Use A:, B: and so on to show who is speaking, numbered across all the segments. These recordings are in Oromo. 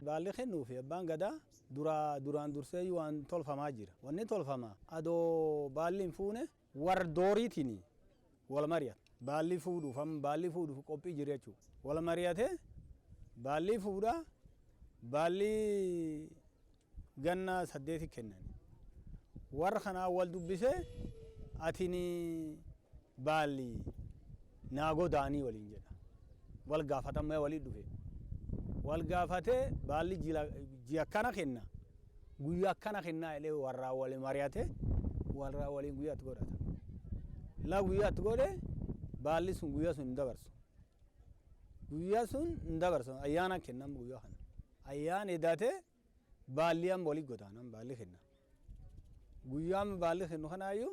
A: Baalli kennuufi abbaan gadaa duraan dursee waan tolfamaa jira. Wanni tolfama adoo baalli hin fuune warra dooriitiin wal mari'ata. Baalli fuudhuuf amma baalli fuudhuuf qophii jira jechuudha. Wal mari'atee baalli fuudhaa baalli ganna 8 kennan. Warra kanaa wal dubbisee atini baalli naa godaanii waliin jedha. Wal gaafatamee walii dhufe. Wal gaafatee baalli ji'a akkana kenna. Guyyaa akkana kennaa jedhee warraa wal mari'ate warraa waliin guyyaatti godhata. La guyyaatti godhe baalli sun guyyaa sun hin dabarsu. Guyyaa sun hin dabarsu ayyaana kennam guyyaa kana. Ayyaana edatee baalli amma walii godaanan baalli kenna. Guyyaa amma baalli kennu kanaayyuu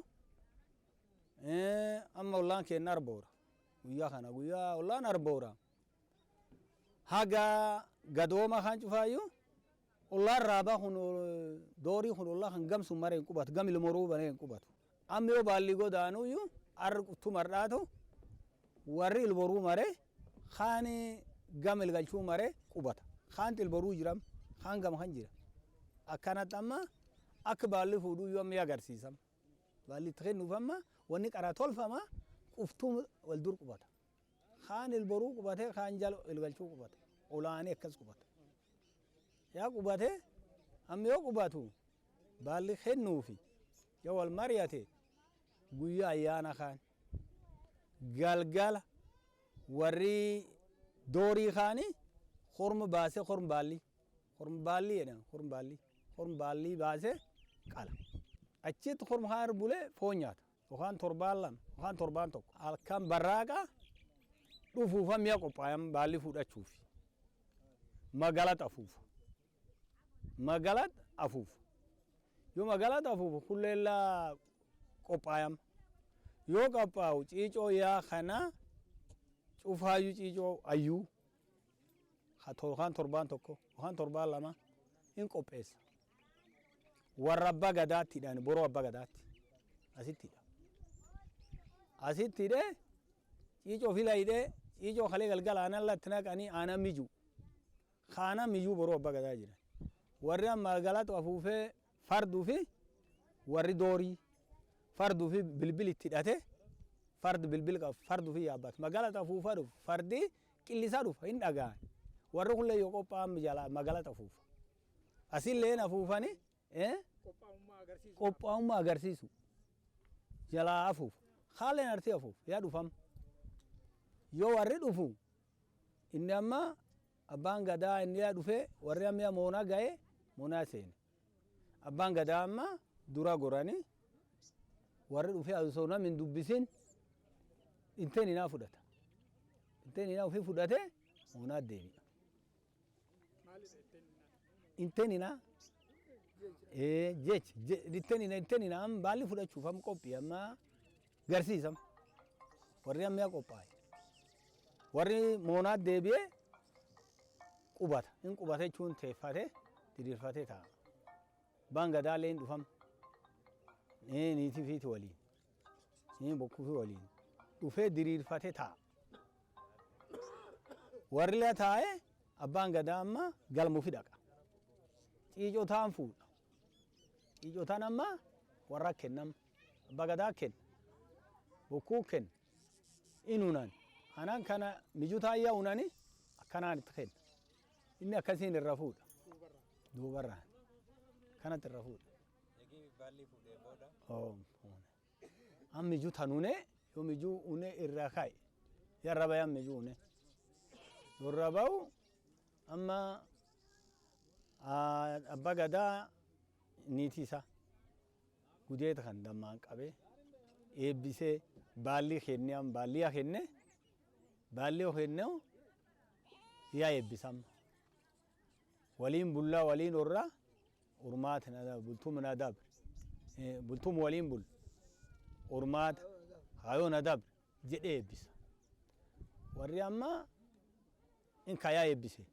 A: amma ollaan kenna arboora. Guyyaa kana guyyaa ollaan arboora. Haga gadooma kan cufaayyuu ollaan raabaa kun doorii kun ollaa kan gamsu maree hin qubatu gam ilmoruu maree hin qubatu. Amma yoo baalli godaanuyyuu arri quttumardhaatu warri ilboruu maree kaan gam ilgalchuu maree qubata. Kaan ilboruu jiram kaan gam kan jira. Akkanatti amma akka baalli fuudhuu amma agarsiisam. Baalli itti kennuuf amma wanni qaraa tolfama quftuu wal dur qubata. Kaan ilboruu qubatee kaan jala ilgalchuu qubata. Olaanee akkas qubata. Yaa qubatee amma yoo qubatu baalli kennuufi yoo wal mari'ate guyyaa ayyaana kaan galgala warri doorii kaani horma baasee horma baalli jedhan horma baallii baasee qala. Achitti horma kaan bulee foon nyaata yookaan torbaan 2 yookaan torbaan 1 halkan barraaqa dhufuufa mi'a qophaayan baalli fudhachuufi. Magaalatti afuufa. Magaalatti afuufa. Yoo magaalatti afuufu kulleellaa qophaayama. Yoo qophaa'u ciicoo yaa kana cufaayyuu ciicoo ayyuu yookaan torbaan 1 yookaan torbaan 2 hin qopheessa. Warra abbaa gadaatti hidhan boroo abbaa gadaatti asitti hidha. Asitti hidhee ciicoo fila hidhee ciicoo kalee galgala aanan latti naqanii aanan mijuu. Kaana mijuu boroo abbaa gadaa jiran. Warri amma magaalatti afuufee farduu fi warri doorii farduu fi bilbil itti hidhate fardi bilbil qabu farduu fi yaabbatu. Magaalatti afuufaa dhufu fardi qillisaa dhufa hin dhaga'an. Warri kunillee yoo qophaa'an magaalatti afuufa. Asilleen afuufani qophaa'ummaa agarsiisu. Jalaa afuufa. Haaleen artii afuufa yaa dhufam. Yoo warri dhufu inni amma abbaan gadaa inni yaa dhufee warri amma moonaa ga'ee moonaa seene. Abbaan gadaa amma dura goranii warri dhufee osoo namni hin dubbisin inteen hinaa fudhata. Inteen hinaa ofii fudhatee moonaa deebi'a. Inteen hinaa jecha inteen hinaa amma baalli fudhachuuf amma qophii amma garsiisam. Warri amma yaa qophaa'e. Warri moonaa deebi'ee qubata. Hin qubata jechuun teeffatee diriirfatee taa'a. Abbaan gadaallee hin dhufam. Niitii fiiti waliin. Bokkuu fi waliin. Dhufee diriirfatee taa'a. Warri la taa'ee abbaan gadaa amma galmuufi dhaqa. Ciicotaan fuudha. Ciicotaan amma warra kennam. Abbaa gadaa kenna. Bokkuu kenna. Inuunan. Anaan kana mijutaa yaa unani akkanaan itti kenna. Inni akkasiin irra fuudha. Duubarraan. Kanatti irra fuudha.
B: Baalli fuudhee booda.
A: Amma mijuu tanune yoo mijuu une irra kaa'e. Yarra bayan mijuu une. Yorra ba'u amma abbaa gadaa niitii isaa gudeeta kan dammaan qabee eebbisee baalli kennee amma baalli yaa kenne baalli yoo kenne yaa eebbisama. Waliin bullaa waliin horraa urmaata bultuuma na dabre. Bultuuma waliin bul urmaata haayoo na dabre jedhee eebbisa. Warri amma in kayaa eebbise.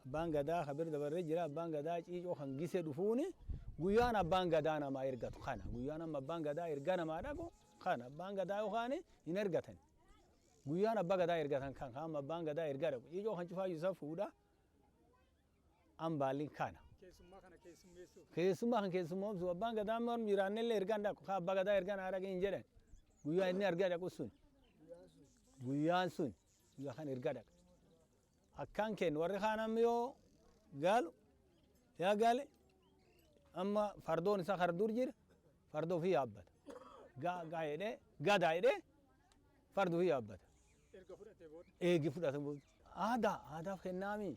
A: Abbaan gadaa kabir dabarree jira abbaan gadaa ciicoo kan gisee dhufuuni guyyaan abbaan gadaa namaa ergatu kana guyyaan amma abbaan gadaa erga namaa dhaqu kana abbaan gadaa yookaan hin ergatan. Guyyaan abbaa gadaa ergatan kan amma abbaan gadaa erga dhaqu ciicoo kan cufaa isa fuudha. An baalliin kana.
C: Keessummaa kana keessummeessuuf.
A: Keessummaa kan keessummoomsu abbaan gadaa mormu jiraannellee ergaan dhaqu kaa abbaa gadaa ergaan haa dhaqe hin jedhan. Guyyaa inni ergaa dhaqu sun. Guyyaan sun guyyaa kan ergaa dhaqa. Akkaan kennu warri kaan amma yoo galu yaa gale amma fardoon isaa kardur jira, fardoo ofii yaabbata. Gaa gaa jedhee gadaa jedhee farda ofii yaabbata.
C: Erga fudhatee booda.
A: Eegi fudhate booda. Aadaa aadaaf kennaami.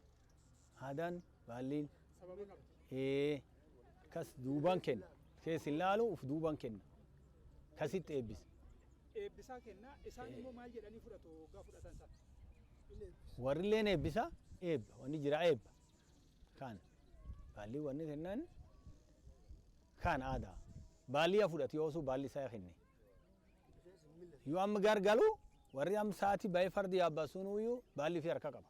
A: Aadaan baalliin.
C: Sababa qabdi.
A: Ee, kas duubaan kenna. Keessa hin laalu, uf duubaan kenna. Kasitti eebbisa.
C: Eebbisaa kenna. Isaan immoo maal jedhanii fudhatu waggaa fudhatan sana?
A: Warrilleen eebbisa, eebba wanni jira eebba. Kan baallii wanni kennan kan aadaa. Baallii yaa fudhatu yoosuu baalli isaa kenne. Yoo amma gargalu warri amma sa'aatii baay'ee fardi yaabbaa sunuyyuu baalli fi harka qaba.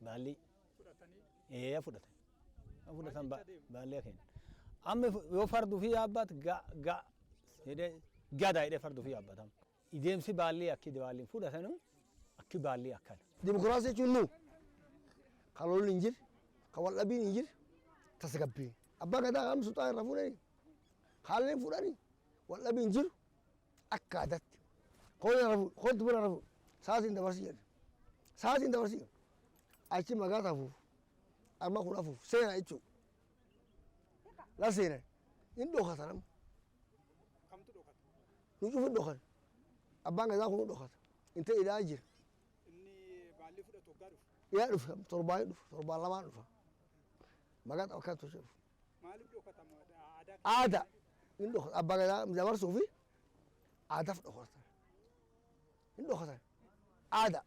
A: Baalli.
C: Fudhatanii.
A: Ee, yaa fudhatan. Yaa fudhatan baalli kenna. Amma yoo fardu fi yaabbat ga ga jedhee gada jedhee fardu fi yaabbatama. Ideemsi baallii akki baalliin fudhatanu akki baallii akkana.
D: Dimokiraasii jechuun nu kan lolli hin jirre, kan wal dhabiin hin jirre, tasgabbiin. Abbaa gadaa kan sulxaan irraa fuudhanii, haalleen fuudhanii, wal dhabiin hin jiru akka aadaatti. Koon irraa fuudhu, koon bira irraa fuudhu, sa'aatiin dabarsii jedhe. Sa'aatiin dabarsii. Achi magaa tafuuf, amma kun hafuuf seena jechuudha. La seena hin dhokata nama.
C: Kamtu dhokata?
D: Nu cufu hin dhokata. Abbaan gadaa kun dhokata. Inte ilaa jira.
C: Inni baallii fudhatu waggaa dhufu.
D: Yaa dhufe torbaan dhufa, torbaan lamaan dhufa. Magaa akkan tolchee dhufa.
C: Maaliif dhokata? Aadaa.
D: Aadaa hin dhokata. Abbaa gadaa dabarsuu fi aadaaf dhokatan. Hin dhokatan. Aadaa.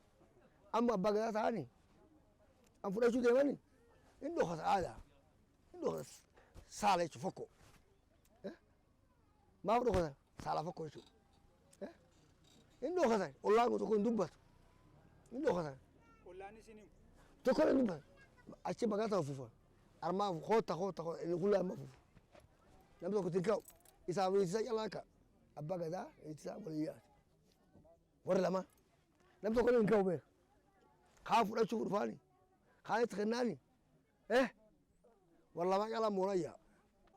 D: Amma abbaa gadaa ta'anii an fudhachuu deemanii hin dhokata aadaa. Hin dhokata saala jechuun fokkoo. Maaf dhokatan? Saala fokkoo jechuudha. Hin dhokatan. Ollaan kun tokko hin dubbatu. Hin dhokatan.
C: Ollaan isin himu.
D: Tokko hin dubbatu. Achi maqaa ta'u fufa. Armaa koota koota koota inni kullaa amma fufa. Namni tokko ittiin ka'u. Isaaf niitii isaa calaa ka'a. Abbaa gadaa niitii isaa walii yaate. Warri lama. Namni tokko hin ka'u beeka. Kaan fudhachuuf dhufaani. Kaan itti kennaani. Warra lamaa calaa moonaa yaa.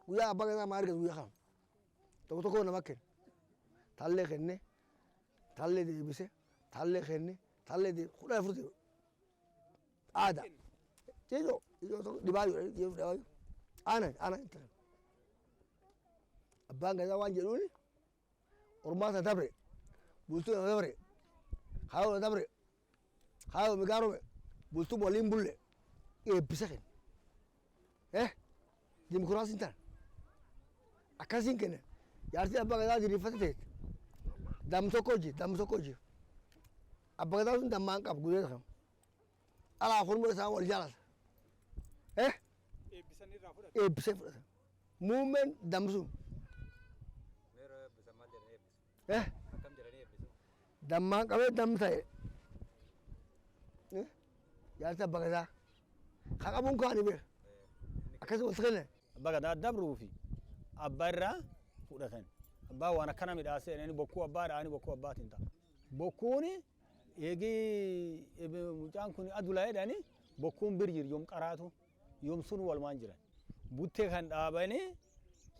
D: Guyyaa abbaa gadaa maa argatu guyyaa kana. Tokko tokko nama kenna. Tallee kenne. Tallee deebise. Tallee kenne. Tallee deebise. 14 deebi'e. Aadaa. Ciicoo. Ciicoo tokko dhibaayu dhibaayu. Aanan aanan itti kenna. Abbaan gadaa waan jedhuuni ormaata dabre, bultuu nama dabre, kaayoo dabre, kaayoo migaarome, bultuu waliin bulle eebbisa kenna. Dimokiraasiin tana. Akkasiin kenna. Jaartii abbaa gadaa diriirfatte teette. Dammi tokko hojii, dammi tokko hojii. Abbaa gadaa sun dammaan qabu guyyaa kam. Alaa korma isaa wal jaalata.
C: Eebbisanii irraa fudhatu.
D: Eebbisee fudhata. Muummeen dammi sun.
B: Yeroo eebbisan maal jedhanii eebbisu? Akkam jedhanii eebbisu?
D: Dammaan qabee dammi ta'e. Jaartii abbaa gadaa. Ka qabuun kaani beeka. Akkasii wal kenna.
A: Abbaa gadaa dabruu fi abbaa irraa fudhatan. Abbaa waan akkana midhaasee jedhanii bokkuu abbaa dha'anii bokkuu abbaatiin ta'a. Bokkuun eegi mucaan kun adula jedhanii bokkuun bir jiru yoom qaraatu yoom sun walumaan jiran. Buttee kan dhaabanii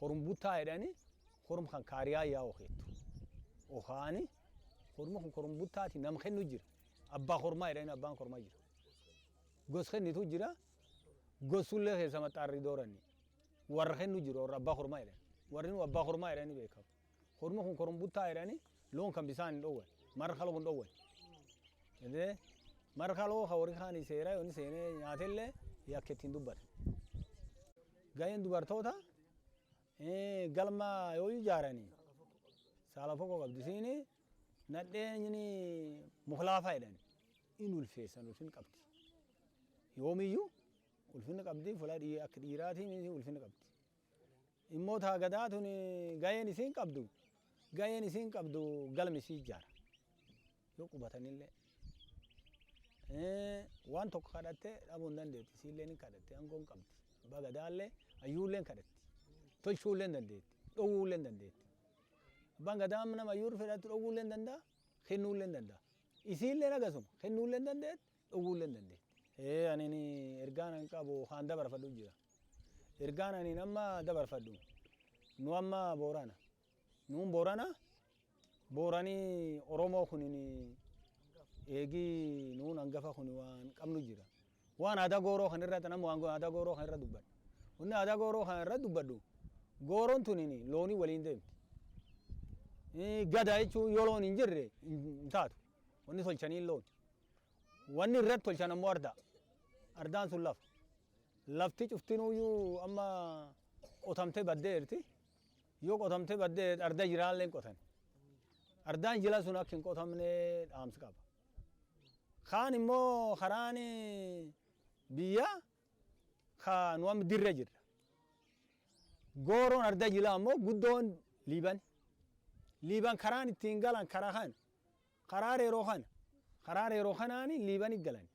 A: horum buttaa jedhanii horum kan kaariyaa yaa okeettu. Okaani horma kun horum buttaati nama kennu jira. Abbaa hormaa jedhanii abbaan hormaa jira. Gos kennitu jira. Gosullee keessa maxxaarri doorani. Warra kennu jiru warra abbaa hormaa jedhani. Warri nu abbaa hormaa jedhanii beekamu. Horma kun horum buttaa jedhanii loon kan bisaan hin dhoowwan. Marra kaloo hin dhoowwan. Jedhee marra kaloo ka warri kaanii seeraa yoonni seenee nyaatellee yakka ittiin dubbata. Gaheen dubartoota galma yoo ijaaranii saala fokkoo qabdi isiin nadheen muklaafaa jedhani in ulfeessan ulfin qabdi. Yoomiyyuu ulfinni qabdi fuula akka dhiiraatiin ulfinni qabdi. Immoo taa gadaa tun gaheen isiin qabdu gaheen isiin qabdu galmi isii ijaara. Yoo qubatanillee. Waan tokko kadhattee dhabuu hin dandeetti. Isiillee ni kadhatte aangoon qabdi. Abbaa gadaallee hayyuullee kadhatti. Tolchuullee hin dandeetti. Dhowwuullee hin dandeetti. Abbaan gadaa nama hayyuu fedhatti dhowwuullee hin danda'a. Kennuullee hin danda'a. Isiillee akkasuma kennuullee hin dandeetti. Dhowwuullee hin dandeetti. Anin ergaan an qabu kaan dabarfadhu jira. Ergaan anin amma dabarfadhu nu amma Boorana. Nuun Boorana, Booranii Oromoo kunin eegii nuun hangafa kun waan qabnu jira. Waan aadaa gooroo kan irratti nama waan aadaa gooroo kan irra dubbadhu. Wanni aadaa gooroo kan irra dubbadhu, gooroon tunin loonii waliin deemti. Gada jechuun yoo loon hin jirre hin taatu. Wanni tolchanii loon. Wanni irratti tolchan ammoo ardaa. Ardaan sun lafa. Lafti cuftinuyyuu amma qotamtee baddeerti. Yoo qotamtee baddee arda jiraallee hin qotan. Ardaan jila sun akka hin qotamne dhaamsi qaba. Kaan immoo karaan biyya ka nu amma dirra jirra. Gooroon arda jila ammoo guddoon Liiban. Liiban karaan ittiin galan karaa kana. Karaa reeroo kana. Karaa reeroo kanaani Liibani galan.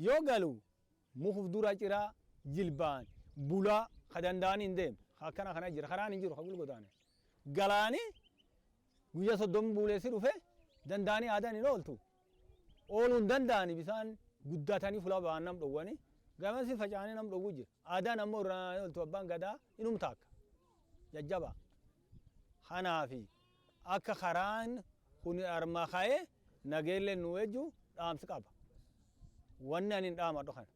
A: Yoo galu mukuf dura ciraa, jilbaan bulaa ka danda'anii hin deemne. Akkana kana jira, karaan hin jiru ka gulgodaane. Galaani guyyaa 30 buuleessi dhufe danda'anii aadaan hin ooltu. Ooluu hin danda'ani, bisaan guddatanii fuula ba'an nam dhowwanii gamasi faca'anii nam dhowwu jira. Aadaan ammoo irraa hin ooltu, abbaan gadaa inum taakka. Jajjaba. Kanaafi akka karaan kun arma ka'ee nageellee nu ejju dhaamsi qaba. Wanni ani hin dhaamadhu kana.